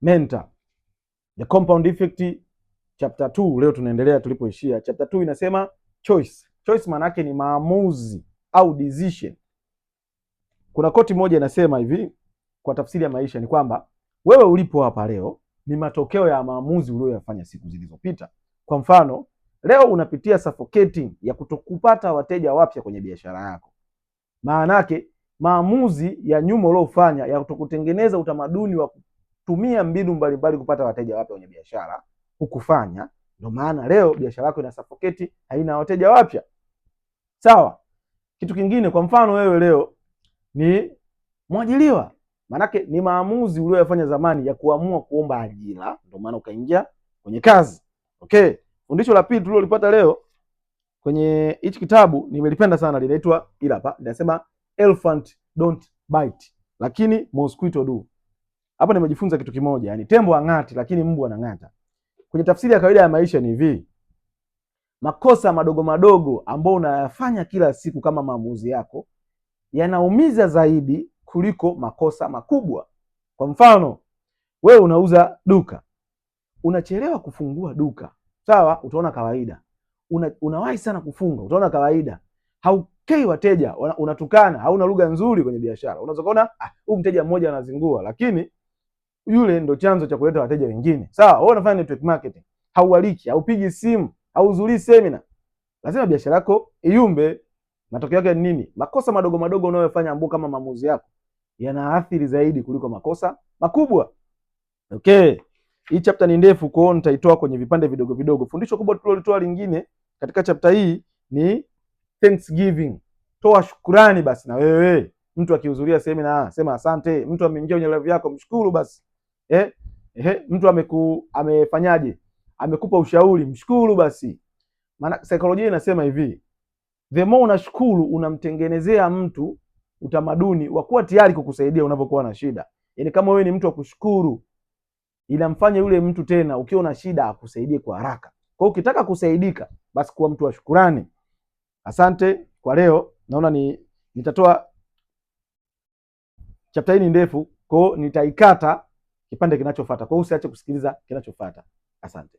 Mentor. The Compound Effect chapter 2, leo tunaendelea tulipoishia. Chapter 2 inasema choice. Choice maana yake ni maamuzi au decision. Kuna quote moja inasema hivi kwa tafsiri ya maisha ni kwamba wewe ulipo hapa leo ni matokeo ya maamuzi uliyoyafanya siku zilizopita. Kwa mfano, leo unapitia suffocating ya kutokupata wateja wapya kwenye biashara yako. Maana yake maamuzi ya nyuma uliofanya ya kutokutengeneza utamaduni wa kutumia mbinu mbalimbali kupata wateja wapya kwenye biashara hukufanya, ndio maana leo biashara yako ina suffocate, haina wateja wapya. Sawa. Kitu kingine, kwa mfano wewe leo ni mwajiriwa, maanake ni maamuzi uliyoyafanya zamani ya kuamua kuomba ajira, ndio maana ukaingia kwenye kazi. Okay, fundisho la pili tulilolipata leo kwenye hichi kitabu nimelipenda sana, linaitwa ila hapa linasema elephant don't bite, lakini mosquito do. Hapa nimejifunza kitu kimoja, yani tembo hang'ati, lakini mbu anang'ata. Kwenye tafsiri ya kawaida ya maisha ni hivi: makosa madogo madogo ambayo unayafanya kila siku kama maamuzi yako yanaumiza zaidi kuliko makosa makubwa. Kwa mfano, wewe unauza duka, unachelewa kufungua duka, sawa, utaona kawaida. Unawahi sana kufunga, utaona kawaida. Haukei wateja, unatukana, hauna lugha nzuri kwenye biashara. Unaweza kuona ah, huyu mteja mmoja anazingua, lakini yule ndo chanzo cha kuleta wateja wengine. Sawa, wewe unafanya network marketing, haualiki, haupigi simu, hauhudhurii semina, lazima biashara yako iyumbe. Matokeo yake ni nini? Makosa madogo madogo unayofanya ambao kama maamuzi yako yanaathiri zaidi kuliko makosa makubwa. Okay. Hii chapter ni ndefu, kwa hiyo nitaitoa kwenye vipande vidogo vidogo. Fundisho kubwa tulilolitoa lingine katika chapter hii ni thanksgiving. Toa shukurani basi na wewe. Mtu akihudhuria semina, sema asante. Mtu ameingia kwenye live yako, mshukuru basi. Mtu amefanyaje? Amekupa ushauri, mshukuru basi. Maana saikolojia inasema hivi, the more unashukuru unamtengenezea mtu utamaduni wa kuwa tayari kukusaidia unapokuwa na shida. Yaani kama wewe ni mtu wa kushukuru, inamfanya yule mtu tena ukiwa na shida akusaidie kwa haraka. Kwa hiyo ukitaka kusaidika, basi kuwa mtu wa shukurani. Asante kwa leo, naona ni nitatoa chapter hii ni ndefu, kwa hiyo nitaikata kipande kinachofuata. Kwa hiyo usiache kusikiliza kinachofuata. Asante.